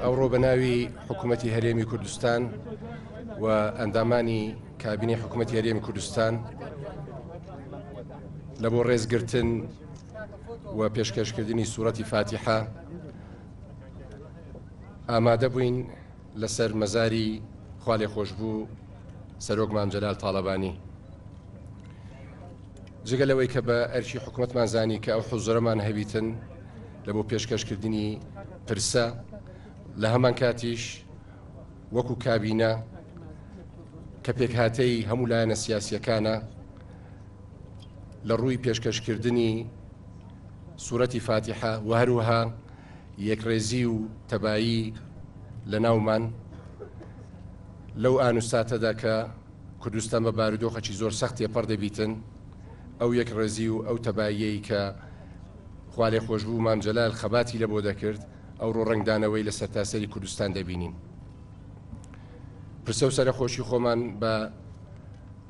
ئەوڕۆ بە ناوی حکوومەتی هەرێمی کوردستان و ئەندامانی کابینەی حکوومەتی هەرێمی کوردستان لە بۆ ڕێزگرتن و پێشکەشکردنی سوورەتی فاتیحە ئامادە بووین لەسەر مەزاری خوالێخۆشبوو سەرۆک مام جەلال تاڵەبانی. جگە لەوەی کە بە ئەرکی حکومەتمان زانی کە ئەو حوزورەمان هەبیتن لە بۆ پێشکەشکردنی پرسە، لە هەمان کاتیش وەکو کابینە کە پێکهاتەی هەموو لایەنە سیاسیەکانە لە ڕووی پێشکەشکردنی سورەتی فاتیحە و هەروەها یەکڕێزی و تەبایی لە ناومان لەو ئان و ساتەدا کە کوردستان بە بارودۆخەکی زۆر سەخت تێپەڕ دەبیتن، ئەو یەکڕێزی و ئەو تەباییەی کە خوالێخۆشبوو مام جەلال خەباتی لە بۆ دەکرد، ئەوڕۆ ڕەنگدانەوەی لە سەرتاسەری کوردستان دەبینین. پرسە و سەرەخۆشی خۆمان بە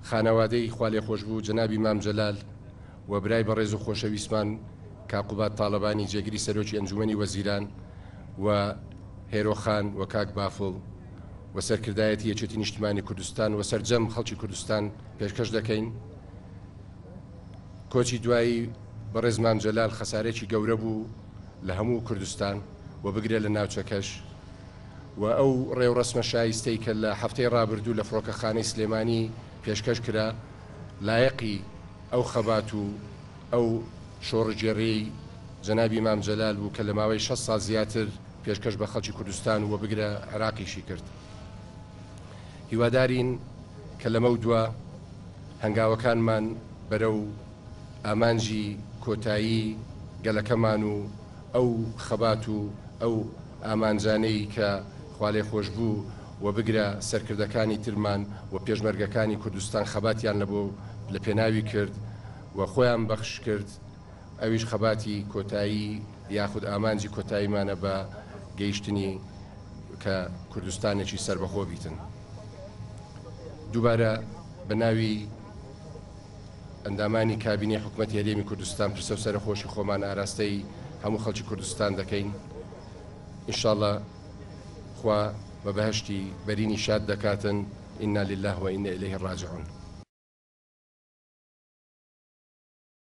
خانەوادەی خوالێخۆشبوو جەنابی مام جەلال و برای بەڕێز و خۆشەویستمان کاک قوباد تاڵەبانی جێگری سەرۆکی ئەنجومەنی وەزیران و هێرۆ خان و کاک بافڵ و سەرکردایەتی یەکێتی نیشتمانی کوردستان و سەرجەم خەڵکی کوردستان پێشکەش دەکەین. کۆچی دوایی بەڕێز مام جەلال خەسارێکی گەورە بوو لە هەموو کوردستان و بگرە لە ناوچەکەش و ئەو ڕێوڕەسمە شایستەی کە لە هەفتەی ڕابردوو لە فڕۆکەخانەی سلێمانی پێشکەش کرا لایەقی ئەو خەبات و ئەو شۆڕشگێڕیەی جەنابی مام جەلال بوو کە لە ماوەی 60 ساڵ زیاتر پێشکەش بە خەڵکی کوردستان و بگرە عێراقیشی کرد. هیوادارین کە لەمەودوا هەنگاوەکانمان بەرەو ئامانجی کۆتایی گەلەکەمان و ئەو خەبات و ئەو ئامانجانەی کە خوالێخۆشبوو و بگرە سەرکردەکانی ترمان و پێشمەرگەکانی کوردستان خەباتیان لە بۆ لە پێناوی کرد و خۆیان بەخش کرد ئەویش خەباتی کۆتایی یاخود ئامانجی کۆتاییمانە بە گەیشتنی کە کوردستانێکی سەربەخۆ بیتن. دووبارە بە ناوی ئەندامانی کابینەی حکومەتی هەرێمی کوردستان پرسە و سەرەخۆشی خۆمان ئاراستەی هەموو خەڵکی کوردستان دەکەین. ان شاءاللە خوا بە بەهەشتی بەرینی شاد دەکاتن. انا للە و انا الیه راجعون.